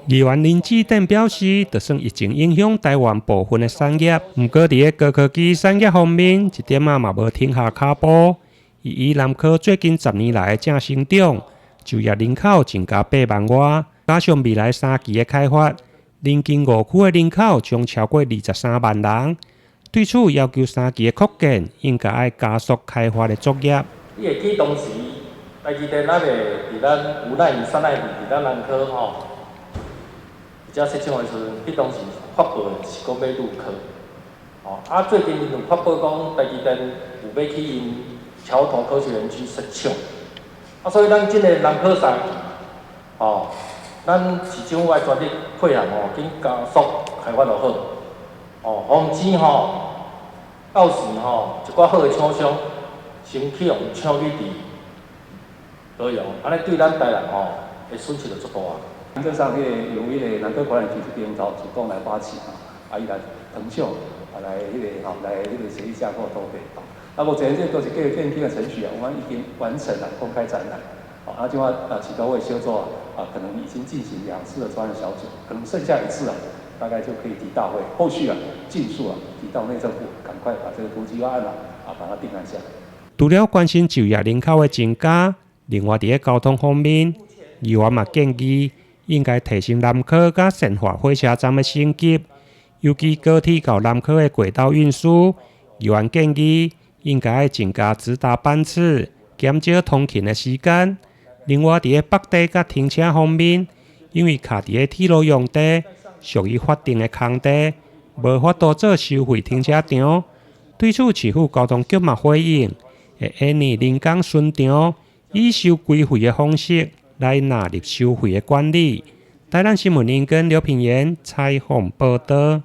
議員林志典表示，就算疫情影響臺灣部分的產業，毋過佇咧高科技產業方面，一點仔嘛無停下跤步。伊以南科最近10年來的正成長，就業人口增加8萬外，加上未來三期的開發，鄰近五區的人口將超過23萬人。對此要求三期的擴建應該愛加速開發的作業。你會記當時台積電猶未佇咱吳奈三奈佇咱南科吼，佇遮設廠的時陣，彼當時發布的是講欲入科，吼啊最近𪜶有發布講台積電有欲去𪜶橋頭科學園區設廠，啊所以咱這个南科線，吼，咱市政府愛全力配合吼，緊加速開發就好，哦，防止吼到時吼一寡好的廠商先去予搶去佇高雄，按呢對咱臺南吼的損失就足大。原則上，彼个由彼个南科管理局這邊頭主動來發起，啊，伊來騰訊啊來彼个吼來彼個協議架構土地，啊，目前這都是計變更的程序啊，我們已經完成了公開展覽，啊，這擺啊市都會協作啊，可能已經進行兩次的專案小組，可能剩下一次啊，大概就可以提大會，後續啊盡速啊提到內政部，趕快把這個圖計劃案啊啊把它定案下來。除了關心就業人口的增加，另外佇咧交通方面，議員嘛建議應該提升南科佮善化火車站的升級，尤其高鐵到南科的軌道運輸，議員建議應該愛增加直達班次，減少通勤的時間。另外，佇咧泊地佮停車方面，因為卡佇咧鐵路用地，屬於法定的空地，無法度做收費停車場。對此，市府交通局嘛回應，會研擬臨港巡場，以收規費的方式來納入收費的管理。台南新聞林根劉品言採訪報導。